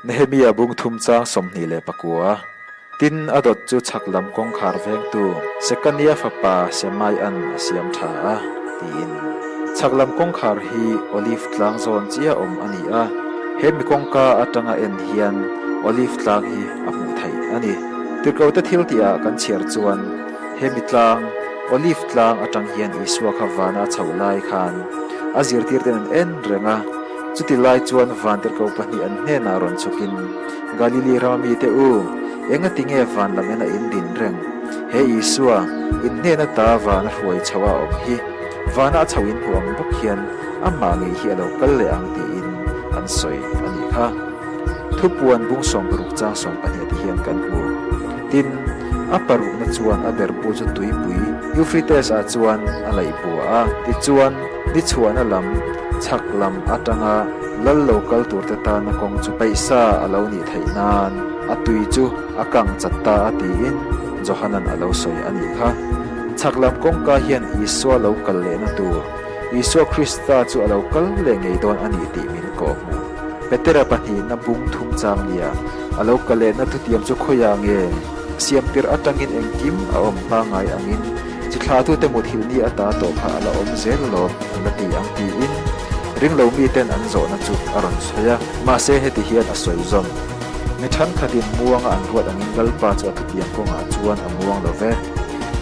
Nehemia bung thum chang 29. Tin, a dawt chu chhak lam kawngkhar vengtu Sekania fapa Semaia'n a siam tha a, tiin. Chhak lam kawngkhar hi Olive tlang zawn chiah awm a ni a, he mi kawngka atanga en hian Olive tlang hi a hmuh theih a ni. Tirhkohte thil tihah kan chhiar chuan he mi tlang, Olive tlang atang hian Isua kha vana a chhoh lai khan a zirtirten an en reng a, chuti lai chuan van tirhkoh pahnih an hnenah rawn chhukin, Galili rama mite u, engati nge van lam ena in din reng? He Isua, in hnena ta vana hruai chhoh a awm hi, vana a chho in hmu ang bawk hian amah ngei hi a lo kal leh ang tiin an sawi a nih kha. Thupuan bung 60 chang 12 ti hian kan hmu. Tin, a parukna chuan a berpu chu tuipui Euphrates-ah chuan a laih bua a, tichuan ni chhuahna lam, chhak lam atanga lal lo kal turte tana kawng chu peihsa a lo nih theih nan a tui chu a kang chat ta a tiin Johanan a lo sawi a nih kha. Chhak lam kawngka hian Isua lo kal lehna tur, Isua Krista chu a lo kal leh ngei dawn a ni tih min kawhhmuh. Petera pahnihna bung thum chang nia a lo kal lehna thutiam chu khawiah nge? Siam tirh atangin engkim a awm hma ngai angin chi thlatute muthilh ni ata tawh kha a la awm zel alawm an la ti ang tiin ringlo miten an zawhna chu a rawn sawi a. Mahse heti hian a sawi zawm. Mi thenkhatin muanga an ruat angin Lalpa chu a thutiam kawngah chuan a muang lo ve.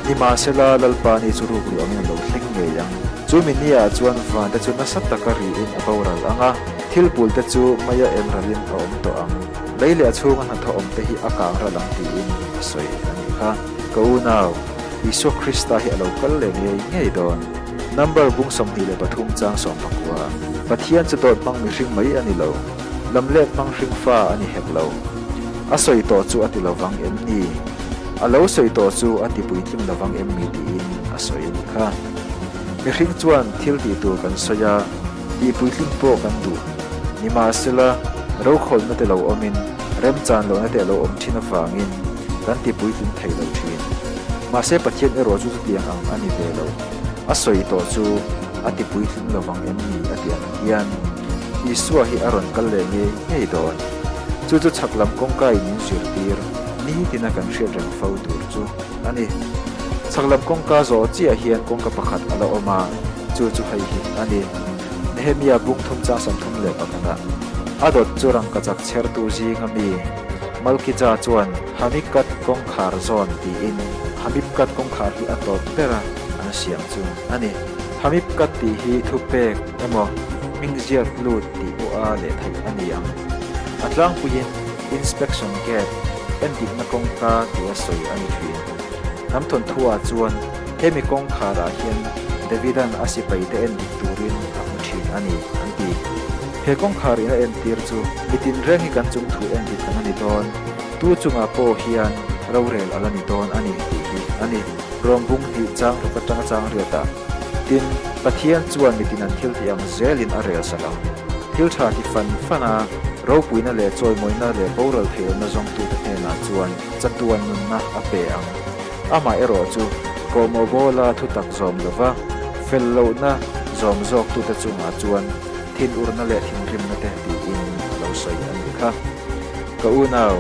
Nimahsela Lalpa ni chu rukru angin a lo thleng ngei ang. Chu mi niah chuan vante chu nasa taka riin a boral ang a, thil bulte chu maia em ralin a awm tawh ang. Lei leh a chhunga hnathawh awmte hi a kang ral ang tiin a sawi a nih kha. Ka unau, Isua Krista hi a lo kal leh ngei ngei dawn. Number bung 23 chang 19. Pathian chu dawt hmang mihring mai a ni lo, lamlet hmang hring fa a ni hek lo. A sawi tawh chu a ti lovang em ni? A lo sawi tawh chu a ti puitling lovang em mi tiin a sawi a nih kha. Mihring chuan thil tih tur kan sawi a, tih puitling pawh kan duh. Nimahsela, rokhawlhna te lo awmin, remchan lohna te a lo awm thin avangin kan ti puitling thei lo thin. Mahse Pathian erawh chu chutiang ang a ni ve lo. A sawi tawh chu a ti puitling lovang em ni a ti ang hian Isua hi a rawn kal leh ngei ngei dawn. Chu chu chhak lam kawngka in min zirtir nitina kan hriat reng fo tur chu a ni. Chhak lam kawngka zawh chiah hian kawngka pakhat a la awm a, chu chu hei hi a ni. Nehemia bung thum chang 31 ah a dawt chu rangkachak chhertu zinga mi Malkija chuan Hamikat kawngkhar zawn tiin Hamipkat kawngkhar hi a tawp ber a an siam chu a ni. Hamipkat tih hi thupek emaw hming ziak lut tih pawha leh theih a ni ang. A tlangpuiin Inspection Gate endikna kawngka tia sawi a ni thin. Hnam thawnthuah chuan hemi kawngkharah hian Davidan a sipaite endik turin a hmu thin a ni, an ti. He kawngkhar in a entir chu mi tinreng hi kan chungthu endik ang a ni dawn, tu chungah pawh hian rorel a la ni dawn a ni tih hi a ni. Rawng bung hnih chang ruk atanga chang riatah. Tin, Pathian chuan mitin an thil tih ang zelin a rel sak ang. Thil tha ti fan fan a, ropuina leh chawimawina leh boral theihna zawngtute hnenah chuan chatuan nunna a pe ang. Amah erawh chu kawhmawh bawla thutak zawm lova, fel lohna zawm zawktute chungah chuan thinurna leh thinrimna te tiin a lo sawi a nih kha. Ka unau,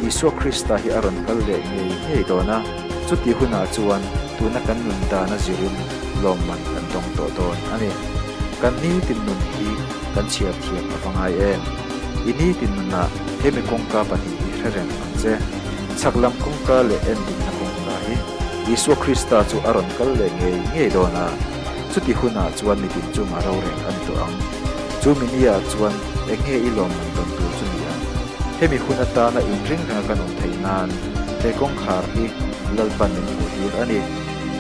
Isua Krista hi a rawn kal leh ngei ngei dawn a, chuti hunah chuan tuna kan nun dana zirin lawmman kan dawng tawh dawn a ni. Kan nitin nun hi kan chhiar thiam a va ngai em? I nitin nunah hemi kawngka pahnih hi hre reng ang che. Chhak lam kawngka leh en dikna kawngka hi Isua Krista chu a rawn kal leh ngei ngei dawn a, chuti hunah chuan mitin chungah rorel a ni tawh ang. Chu mini-ah chuan eng nge i lawmman dawn tur chu ni ang? Hemi hun atana inring renga kan awm theih nan he kawngkhar hi Lalpan min hmuh tir a ni.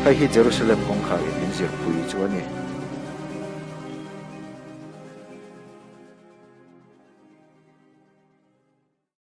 Hei hi Jerusalem kawngkhar in min zirpui chu a ni.